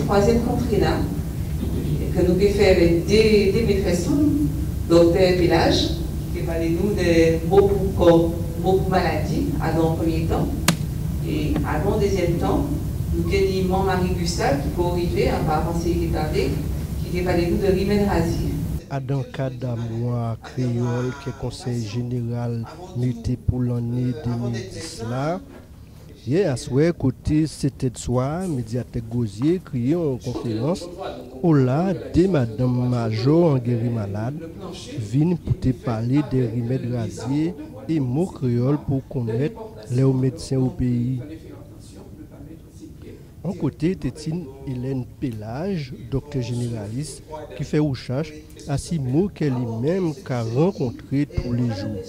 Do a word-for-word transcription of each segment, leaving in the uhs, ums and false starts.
Twazyèm kontré-la, ke nou pé fè avèk dé, dé méfè sanm, doktè Pelage, ki ké palé nou dè mo pou kò, mo pou maladi, adan an prèmyé tan. É adan an dézyèm tan, nou ké ni Man Marie Gustave, ki poko rivé, an, pa rapò a sa i ké tardé, ki ké palé nou dè rimèd razyé. Adan kad a mwa kréyòl ke Konsèy Jénéral mété pou lanné dé mil dis la, yè aswè, koté sétè d'swa, médyatèk Gozyé kriyé on konférans ola dé madanm majò an géri malad vin pou té palé dè rimèd razyé é mo kréyòl pou konnèt lè ou médsen o péyi. On koté té tin Hélène Pelage, doktè jénéralis, ki fè wouchach asi mo ke li menm ka rankontré toulé jou.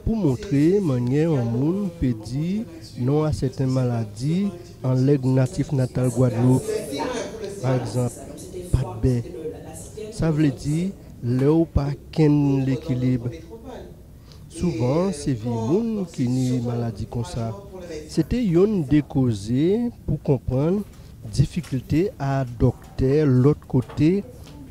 Pou montré mannyè on moun pé di non a sèten maladi an lèg natif natal Gwadloup. Pa ègzanp, pa d'bè. Sa vlé di lè ou pa kenn lékilib. Souvan, sé vyé moun ki ni maladi konsa. Sé té yonn dé kozé pou konprann difikilté a doktè lòt koté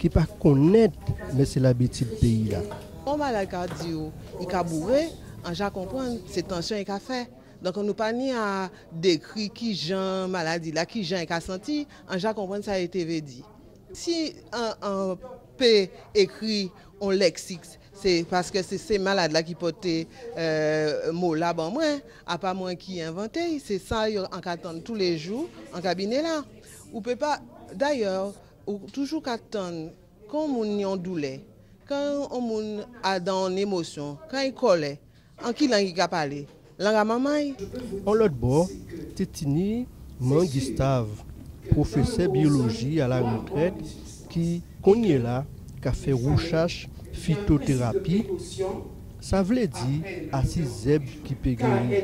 ki pa konnèt mès é labitid péyi-la. On malad ka di'w i ka bouré, an ja konprann sé tansyon i ka fè. Donk nou pa ni a dékri kijan maladi-la, kijan i ka santi, an ja konprann sa i té vé di. Si an, an pé ékri on lèksik, sé paskè sé, sé malad-la ki pòté, euh, mo-la ban mwen, a pa mwen ki envanté'y, sé sa yo, an ka tann toulé jou an kabiné-la. Ou pé pa, dayè, ou toujou ka tann, kan on moun ni on doulè, kan on moun adan on émosyon, kan i kòlè, an ki lang i ka palé? Lang a manman'y. On lòt bò, té tini Man Gustave, pwofésè byoloji a la rètrèt, ki konyéla ka fè wouchach fitotérapi, sa vlé di asi zèb ki pé géri.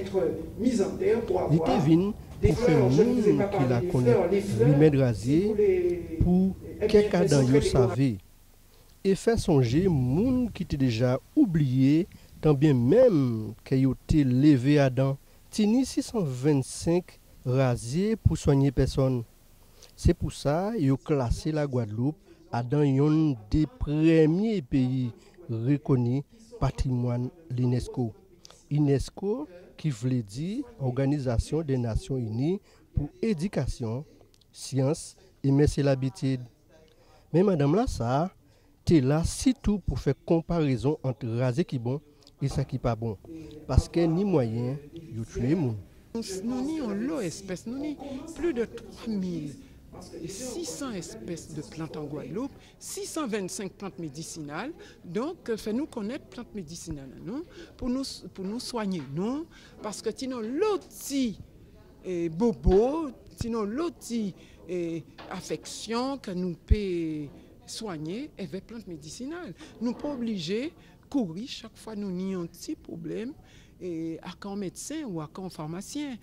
Li té vin pou fè moun ki la konnèt rimèd razyé pou kèk adan yo savé. É fè sonjé moun ki té déja oubliyé, tanbyen menm kè yo té lévé adan. Tini sis san vennsenk razyé pou swanyé pèsonn. Sé pou sa yo klasé Lagwadloup adan yonn dé prèmyé péyi rékoni patrimwàn l'UNESCO. UNESCO ki vlé di Òganizasyon dé Nasyon Ini pou édikasyon, syans é mès é labitid. Men madanm-lasa té la sitou pou fè konparézon ant razyé ki bon é sa ki pa bon, paskè ni mwayen yo tjwé moun. Nou, nou ni on lo èspès, nou ni plis dè twa mil sis san èspès dè plant an Gwadloup, sis san vennsenk plant médisinal. Donk, fè nou konnèt plant médisinal an nou, pou nou, pou nou swanyé nou, paskè tini on lo ti é, bobo, sinon lòt ti, é, afèksyon kè nou pé swanyé èvè plant médisinal. Nou pa oblijé kouri chak fwa nou ni on ti pwoblèm, é, adan on médsen ou adan on famasyen.